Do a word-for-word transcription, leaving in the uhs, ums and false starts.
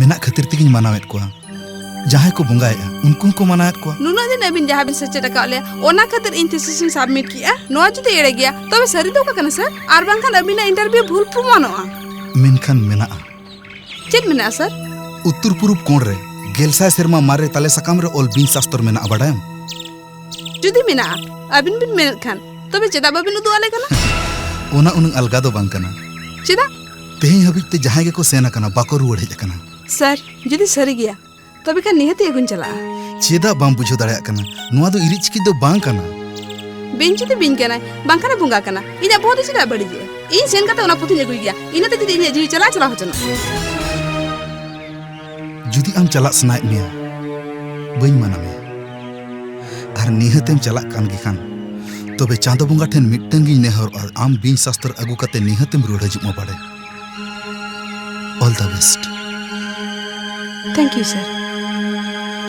ᱢᱮᱱᱟᱜ ᱠᱷᱟᱹᱛᱤᱨ ᱛᱮᱜᱮᱧ ᱢᱟᱱᱟᱣᱮᱫ ᱠᱚᱣᱟ᱾ ᱡᱟᱦᱟᱸᱭ ᱠᱚ ᱵᱚᱸᱜᱟᱭᱮᱫᱼᱟ, ᱩᱱᱠᱩ ᱦᱚᱸᱠᱚ ᱢᱟᱱᱟᱣᱮᱫ ᱠᱚᱣᱟ᱾ ᱱᱩᱱᱟᱹᱜ ᱫᱤᱱ ᱟᱹᱵᱤᱱ ᱡᱟᱦᱟᱸ ᱵᱤᱱ ᱥᱮᱪᱮᱫ ᱟᱠᱟᱫ ᱞᱮᱭᱟ, ᱚᱱᱟ ᱠᱷᱟᱹᱛᱤᱨ ᱤᱧ thesis ᱤᱧ submit ᱠᱮᱜᱼᱟ᱾ ᱱᱚᱣᱟ ᱡᱩᱫᱤ ᱮᱲᱮ ᱜᱮᱭᱟ, ᱛᱚᱵᱮ ᱥᱟᱹᱨᱤ ᱫᱚ ᱚᱠᱟ ᱠᱟᱱᱟ, ᱥᱟᱨ? ᱟᱨ ᱵᱟᱝᱠᱷᱟᱱ ᱟᱹᱵᱤᱱᱟᱜ interview ᱵᱷᱩᱞ ᱯᱨᱚᱢᱟᱱᱚᱜᱼᱟ᱾ ᱢᱮᱱᱠᱷᱟᱱ ᱢᱮᱱᱟᱜᱼᱟ᱾ ᱪᱮᱫ ᱢᱮᱱᱟᱜᱼᱟ, ᱥᱟᱨ? ᱩᱛᱛᱚᱨ ᱯᱩᱨᱩᱵ ᱠᱚᱬ ᱨᱮ ᱜᱮᱞ ᱥᱟᱭ ᱥᱮᱨᱢᱟ ᱢᱟᱨᱮ ᱛᱟᱞᱮ ᱥᱟᱠᱟᱢ ᱨᱮ ᱚᱞ ᱵᱤᱧ ᱥᱟᱥᱛᱚᱨ ᱢᱮᱱᱟᱜᱼᱟ, ᱵᱟᱰᱟᱭᱟᱢ? ᱡᱩᱫᱤ ᱢᱮᱱᱟᱜᱼᱟ, ᱟᱹᱵᱤᱱ ᱵᱤᱱ ᱢᱮᱱᱮᱫ ᱠᱷᱟᱱ, ᱛᱚᱵᱮ ᱪᱮᱫᱟᱜ ᱵᱟᱵᱤᱱ ᱩᱫᱩᱜ ᱟᱞᱮ ᱠᱟᱱᱟ? ᱚᱱᱟ ᱩᱱᱟᱹᱜ ᱟᱞᱜᱟ ᱫᱚ ᱵᱟᱝ ᱠᱟᱱᱟ᱾ ᱪᱮᱫᱟᱜ? ᱛᱮᱦᱮᱧ ᱦᱟᱹᱵᱤᱡ ᱛᱮ ᱡᱟᱦᱟᱸᱭ ᱜᱮᱠᱚ ᱥᱮᱱ ᱟᱠᱟᱱᱟ, ᱵᱟᱠᱚ ᱨᱩᱣᱟᱹᱲ ᱦᱮᱡ ᱟᱠᱟᱱᱟ᱾ ᱥᱟᱨ, ᱡᱩᱫᱤ ᱥᱟᱹᱨᱤ ᱜᱮᱭᱟ, ᱛᱚᱵᱮ ᱠᱷᱟᱱ ᱱᱤᱦᱟᱹᱛᱤ ᱟᱹᱜᱩᱧ ᱪᱟᱞᱟᱜᱼᱟ᱾ ᱪᱮᱫᱟᱜ ᱵᱟᱢ ᱵᱩᱡᱷᱟᱹᱣ ᱫᱟᱲᱮᱭᱟᱜ ᱠᱟᱱᱟ? ᱱᱚᱣᱟ ᱫᱚ ᱤᱨᱤᱡ ᱪᱤᱠᱤᱡ ᱫᱚ ᱵᱟᱝ ᱠᱟᱱᱟ᱾ ᱵᱤᱧ ᱡᱩᱫᱤ ᱵᱤᱧ ᱠᱟᱱᱟᱭ, ᱵᱟᱝᱠᱷᱟᱱ ᱮ ᱵᱚᱸᱜᱟ ᱠᱟᱱᱟ, ᱤᱧᱟᱹᱜ ᱵᱚᱦᱚᱜ ᱫᱚ ᱪᱮᱫᱟᱜ ᱵᱟᱹᱲᱤᱡᱚᱜᱼᱟ? ᱤᱧ ᱥᱮᱱ ᱠᱟᱛᱮ ᱚᱱᱟ ᱯᱩᱛᱷᱤᱧ ᱟᱹᱜᱩᱭ ᱜᱮᱭᱟ, ᱤᱱᱟᱹᱛᱮ ᱡᱩᱫᱤ ᱤᱧᱟᱹᱜ ᱡᱤᱣᱤ ᱪᱟᱞᱟᱣ ᱪᱟᱞᱟᱣ ᱦᱚᱪᱚᱱᱚᱜ᱾ ᱡᱩᱫᱤ ᱟᱢ ᱪᱟᱞᱟᱜ ᱥᱟᱱᱟᱭᱮᱫ ᱢᱮᱭᱟ, ᱵᱟᱹᱧ ᱢᱟᱱᱟ ᱢᱮᱭᱟ᱾ ᱟᱨ ᱱᱤᱦᱟᱹᱛᱮᱢ ᱪᱟᱞᱟᱜ ᱠᱟᱱ ᱜᱮ ᱠᱷᱟᱱ, ᱛᱚᱵᱮ ᱪᱟᱸᱫᱚ ᱵᱚᱸᱜᱟ ᱴᱷᱮᱱ ᱢᱤᱫᱴᱟᱝ ᱜᱤᱧ ᱱᱮᱦᱚᱨᱚᱜᱼᱟ, ᱟᱢ ᱵᱤᱧ ᱥᱟᱥᱛᱚᱨ ᱟᱹᱜᱩ ᱠᱟᱛᱮ ᱱᱤᱦᱟᱹᱛᱮᱢ ᱨᱩᱣᱟᱹᱲ ᱦᱤᱡᱩᱜ ᱢᱟ, ᱵᱟᱲᱮ᱾ All the best. Thank you, sir.